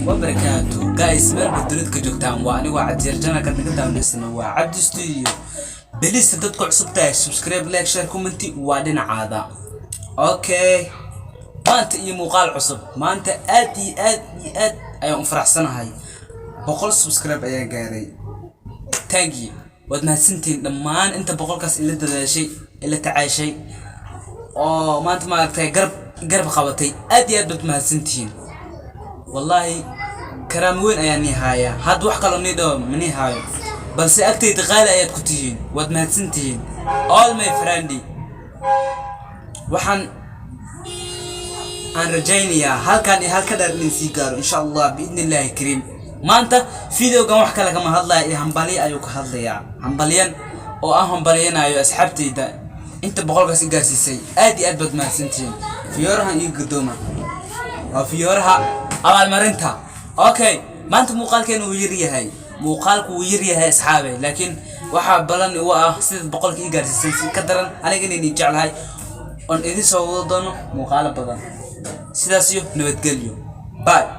Wabarakaatu. Guys, meel baad dunida ka joogtaan, waa anigoo Cabdiyar. Channelka naga daawaneysana waa Cabdi Studio. Please, dadku cusub tahay, subscribe, like, share, comment waa dhinacaada. Okay, maanta iyo muuqaal cusub. Maanta aad iyo aad iyo aad ayaan u faraxsanahay. 100 subscribe ayaan gaaray. Thank you, waad mahadsantihiin dhammaan inta 100-kaas ila dadaashay, ila tacaashay oo maanta maaragtay garab qabatay. Aad iyo aad baad mahadsantihiin. Wallaahi, karaamo weyn ayaan nii haayaa. Hadda wax kaloo nii dhaho ma nii haayo, balse agtayda qaali ayaad ku tihiin. Waad mahadsantihiin, all my friend. Waxaan aan rajaynayaa halkan iyo halka dheer inaan sii gaaro, insha Allah, biidni Illaahi kariim. Maanta videogan wax kale kama hadlaya iyo hambalyo ayuu ka hadlayaa, hambalyan oo aan hambalyanayo asxaabtayda inta 100-kaas i gaarsiisay. Aad iyo aad baad mahadsantihiin. Fiyoorahan iyo gadooma waa fiyooraha abaalmarinta. Okay, maanta muuqaalkeena wuu yar yahay, muuqaalku wuu yar yahay, asxaabe, laakiin waxaa balan igu ah sida 100-ka i gaarsiisan si ka daran aniga inayn jeclahay oon idin soo wada doono muuqaalo badan. Sidaas iyo nabadgelyo, bye.